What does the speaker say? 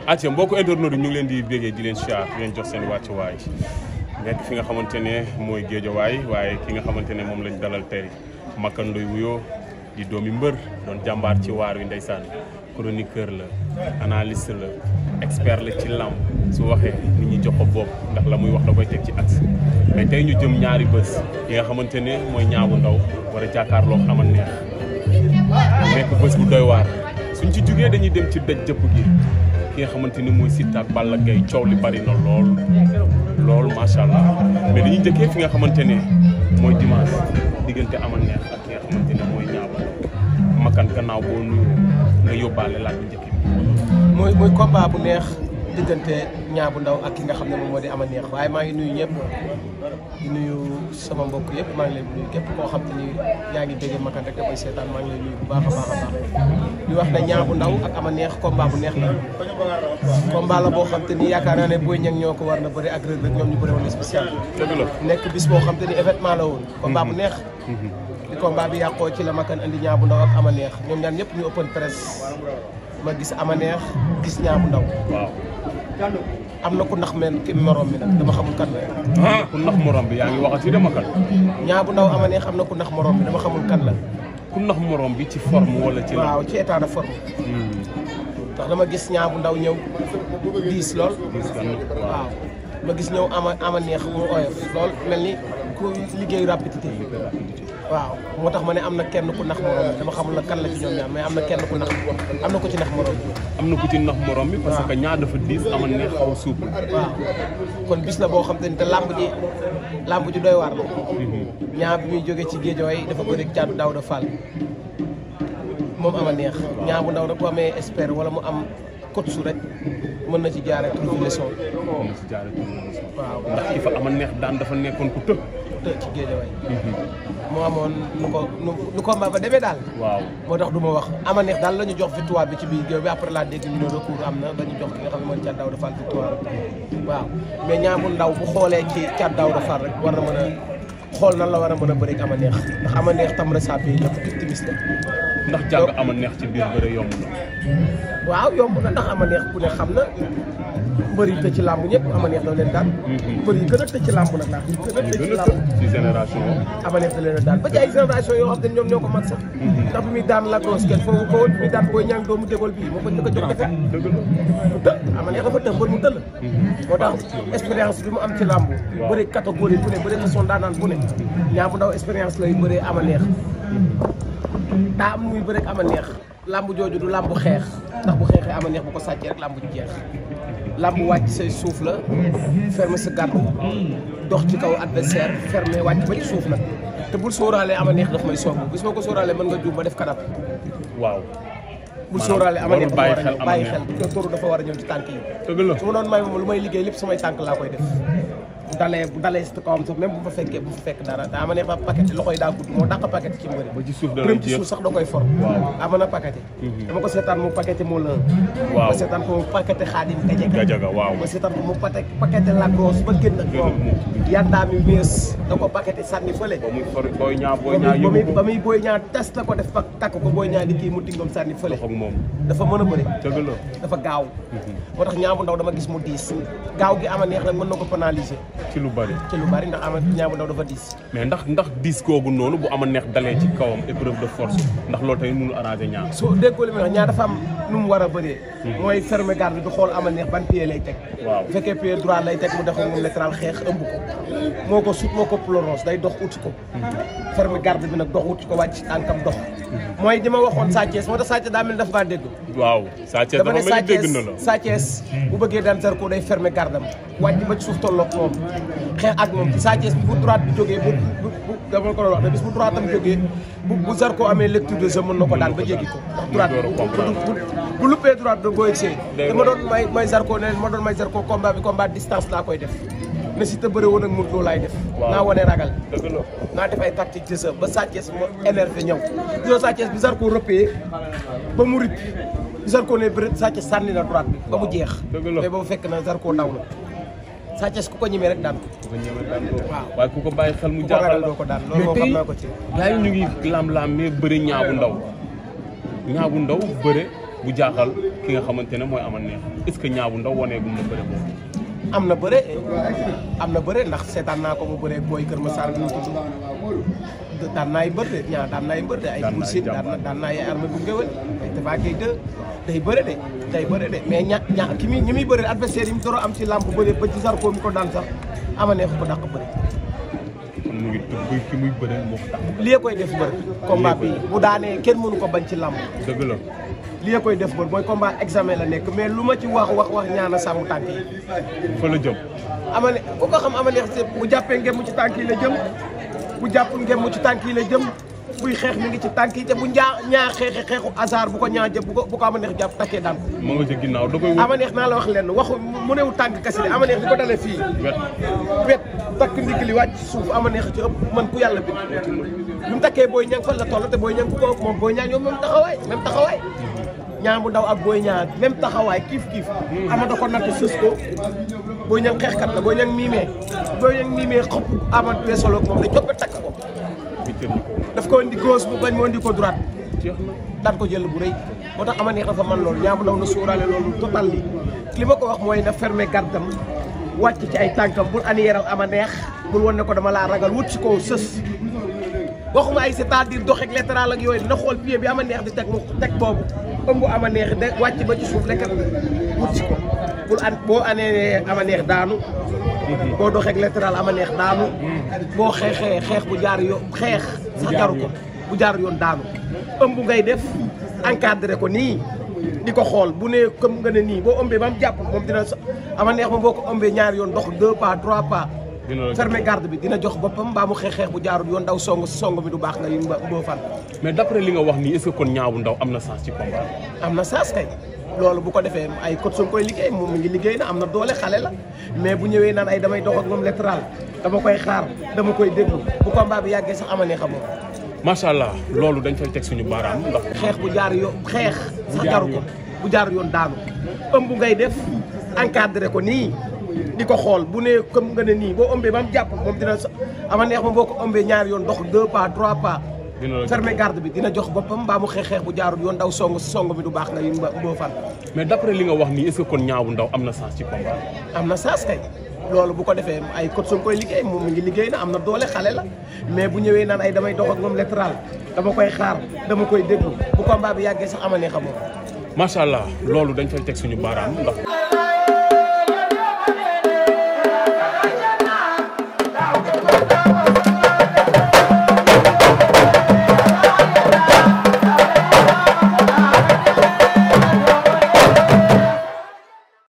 acca mbokku internautes yi ñu ngi leen di bégee di leen siyaar di leen jox seen wàccuwaay nekk fi nga xamante ne mooy Géejawaay waaye ki nga xamante ne moom lañ dalal tey Makan Ndoye wuyoo di doomi mbër doon jàmbaar ci waar wi ndeysaan chroniqueur la analyste la expert la ci lamb su waxee nit ñi jox ko bopp ndax la muy wax da koy teg ci axe mais tey ñu jëm ñaari bés yi nga xamante ne mooy ñaabu ndaw war a jàkkaarloo amal neex nekk bés bu doy waar suñ ci jugee dañuy dem ci daj jëpp gi ki nga xamante ni mooy Siteu ak Balla Gaye coow li bari na lool macha allah mais dañuy njëkkee fi nga xamante ne mooy dimanche diggante amal neex ak ki nga xamante ne mooy ñaabu Makan gannaaw boo nuyu nga yóbbaale laaj bu njëkk bi. mooy combat bu neex diggante ñaabu ndaw ak ki nga xam ne moom moo di amal neex waaye maa ngi nuyu ñëpp di nuyu sama mbokk yëpp maa ngi leen nuyu képp koo xam te ni yaa ngi déggee Makan rek da koy seetaan maa ngi lay nuyu bu baax a baax di wax ne ñaabu ndaw ak amal neex combat bu neex la combat la boo xam te ni yaakaar naa ne Boy Niang ñoo ko war na bëri ak Reug Reug ñoom ñu bëri woon spécial nekk bis boo xam te ni événement la woon combat bu neex di combat bi yàqoo ci la Makan andi ñaabu ndaw ak amal neex ñoom ñaan ñëpp ñu open presse ma gis ama neex gis ñaabu ndaw waaw am na ku nax men ki morom bi nag dama xamul kan la ku nax morom bi yaa ngi waxati dama kan ñaabu ndaw ama neex am na ku nax morom bi dama xamul kan la ku nax morom bi ci forme wala ci waaw ci état de forme ndax dama gis ñaabu ndaw ñëw diis lool waaw ma gis ñëw ama neex mu oyof lool mel ni ku liggéeyu rapidité waaw moo tax ma ne am na kenn ku nax morom bi dama xamul la kan la ci ñoom ñaar mais am na kenn ku nax am na ko ci nax morom bi am na ku ci nax morom bi parce que ñaar dafa diis amal neex xaw suup waaw kon bis la boo xam te ni te làmb ji doy waar la ñaar bi muy jógee ci Géejawaay dafa bëri Caatu Daawda Fall moom amal neex ñaar bu ndaw rek bu amee expert wala mu am coach su rek mën na ci jaaree trouver leçon waaw ndax ki fa amal neex daan dafa nekkoon ku të ci Géejawaay moo amoon nu ko ba demee daal waaw moo tax du ma wax ama neex daal la ñu jox victoire bi ci biir géew bi après la dégg ñu ne recours am na ba ñu jox ki nga xam ne mooy Caatu Daawda Fall victoire waaw mais ñaabu ndaw bu xoolee ci Caatu Daawda Fall rek war na mën a xool nan la war a mën a bëri ak ama neex ndax ama neex tam resapé la optimiste la ndax jàng ama neex ci biir bëre yomb na waaw yomb na ndax ama neex ku ne xam na mbër yi tëj ci làmb ñëpp ama neex da leen daan mbër yi gën a tëj ci làmb nag laa gën a tëj ci làmb ci génération ama neex da leen a daan ba ci ay génération yoo xam ne ñoom ñoo ko mag sax ndax bi muy daan la grosse kenn foofu ko woon bi muy daan Boy Niang doomu dégol bii moo ko njëkk a jox defet mu të ama neex dafa të mbër mu tëll moo tax expérience bi mu am ci làmb bëri catégorie bu ne bëri façon daanaan bu ne ñaa bu ndaw expérience lay bëree ama neex daa am muy bëri ama neex làmb jooju du làmb xeex ndax bu xeexee ama neex bu ko sàccee rek làmb ju jeex làmb wàcc say suuf la fermer sa gàddu dox ci kaw adversaire fermer wàcc ba ci suuf nag te bul sóoraalee ama neex daf may song bis boo ko sóoraalee mën nga juum ba def kanam waaw bul sóoraalee ama neex bàyyi xel te toru dafa war a ñëw ci tànk yi dëgg la su ma doon may moom lu may liggéey lépp samay tànk laa koy def bu dalee si kawam sax même bu fa fekk dara te ama neex ba paquet loxo yi daa gudd moo dàq paquet ci mbëri ba ci suuf da ci suuf sax da koy for ama na paquet dama ko seetaan mu paquet moo la ma seetaan ko mu paquet Xaadim Gajaga waaw ma seetaan ko mu paquet la grosse ba génn ak moom yandaa mi wees da ko paquet sànni fële ba muy Boy Niang test la ko def takk ko Boy Niang di kii mu tingoom sànni fële dafa mën a bëri dafa gaaw moo tax ñaabu ndaw dama gis mu diis gaaw gi ama neex nag mën na ko pénaliser ci lu bari ndax ama ñaabu ndaw dafa diis mais ndax diis googu noonu bu ama neex dalee ci kawam épreuve de force ndax loolu tamit mënu arrangé ñaar soo déggoo li muy wax ñaar dafa am nu mu war a bëree mooy fermer garde bi du xool ama neex ban pied lay teg bu fekkee pied droit lay teg mu def moom latéral xeex ëmb ko moo ko sut moo ko plorose day dox uti ko fermer garde bi nag dox uti ko wàcc tànkam dox mooy di ma waxoon Sa Thiès moo tax Sa Thiès daa mel ni daf maa dégg waaw Sa Thiès dafa mel ni dégg na la Sa Thiès bu bëggee daan Zarko day fermer gardam wàcc ba ci suuf tolloog moom xeex ak moom Sa Thiès bu droite bi jógee bu dama ko doon wax ne bis bu droite am jógee bu Zarko amee lecture de jeu mën na ko daan ba jéggi ko ndax droite bu luppee droite da ngooy see dama doon may Zarko ne ma doon may Zarko combat distance laa koy def ne si te bëre woon ak Modou Lo laay def naa wane ragal naa def ay tactique de jeu ba Sa Thiès ma énervé ñëw gisoo Sa Thiès bi Zarko rëppee ba mu rip Zarko ne bëre Sa Thiès sànni na droite bi ba mu jeex mais boobu fekk na Zarko daw na Sa Thiès ku ko ñemee rek daan ko waaw waaye ku ko bàyyi xel mu jaaxal doo ko daan loolu moo xam naa ko ci gars yi ñu ngi lam-lam mais bëre ñaabu ndaw bëre bu jaaxal ki ki nga xamante ne mooy Ama Neex est-ce que Niang bu Ndaw waneegum na bëre boobu. am na bëre ndax seetaan naa ko mu bëree booy Kër Masar bi ñu tudd daan naay mbër de Niang daan naay mbër de ay Boursine daan naay ay armée bu ngéwél ay Tapha Gueye 2 day bëre de mais ña ñi muy bëre adversaire yi mu door a am ci làmb bëre ba ci Zarko mi ko daan sax Ama Neex ko dàq bëre. kon mu ngi tudd ki muy bëre moo ko tax. lii koy def mbër combat bi bu daanee kenn mënu ko bañ ci làmb. dëgg la. lii koy def mbër mooy combat examen la nekk mais lu ma ci wax ñaana sàmm tànk yi. fa la jëm. Ama Neex ku ko xam Ama Neex bu jàppee ngem ci tànk yi la jëm bu jàpp ngem ci tànk yi la jëm buy xeex mi ngi ci tànk yi te bu ñaa xeexu hasard bu ko ñaa jëm bu ko Ama Neex jàpp takkee daan ko. ma nga ci ginnaaw da koy. Ama Neex naa la wax lenn waxu mu newu tànk kese de Ama Neex di ko dalee fii. wet takk ndigg li wàcc suuf Ama Neex ci ëpp man ku yàlla bi lu mu takkee Boy Niang fan la toll te Boy Niang ku ko moom Boy Niang ñoom même taxawaay Niang bu Ndaw ak Boy Niang même taxawaay kiif Ama da ko natt sës ko Boy Niang xeexkat la Boy Niang miimee xëpp Ama weesoloog moom da joppe takk ko daf ko indi gauche bu bañ moo indi ko droite daan ko jël bu rëy moo tax Ama Neex dafa man loolu Niang bu Ndaw na sóoraale loolu total li ma ko wax mooy na fermer gardam wàcc ci ay tànkam bul aniyeeral Ama Neex bul wan ne ko dama laa ragal wut si ko sës waxuma ay c'est-à-dire dox ak latéral ak yooyu dina xool pied bi Ama Neex di teg mu teg boobu ëmb Ama Neex de wàcc ba ci suuf lekkat wut si ko boo anee Ama Neex daanu boo doxee ak latéral Ama Neex daanu boo xeex bu jaar yoon xeex sax jaru ko bu jaar yoon daanu ëmb ngay def encadré ko nii di ko xool bu ne comme nga ne nii boo ëmbee ba mu jàpp moom dina Ama Neex moom boo ko ëmbee ñaari yoon dox 2 pas 3 pas fermer garde bi dina jox boppam mbaa mu xeex bu jaarul yoon daw song bi du baax nga yu mboo fan. mais d'après li nga wax nii est-ce que kon Niang bu Ndaw am na sens ci combat. am na sens kay loolu bu ko defee ay coach su koy liggéey moom mi ngi liggéey na am na doole xale la mais bu ñëwee naan ay damay dox ak moom latéral dama koy xaar dama koy déglu bu combat bi yàggee sax Ama Neex xamoo. macha allah loolu dañ fay teg suñu baaraam ndax. xeex bu jaar yoon xeex sax jaru ko bu jaar yoon daanu ëmb ngay def encadré ko nii. di ko xool bu ne comme nga ne nii boo ëmbee ba mu jàpp moom dina Ama Neex moom boo ko ëmbee ñaari yoon dox 2 pas 3 pas fermer garde bi dina jox boppam mbaa mu xeex bu jaarul yoon daw song bi du baax nga yu mboo fan. mais d'après li nga wax nii est-ce que kon Niang bu Ndaw am na sens ci combat. am na sens kay loolu bu ko defee ay coach su koy liggéey moom mi ngi liggéey na am na doole xale la mais bu ñëwee naan ay damay dox ak moom latéral dama koy xaar dama koy déglu bu combat bi yàggee sax Ama Neex xamoo. macha allah loolu dañ fay teg suñu baaraam ndax.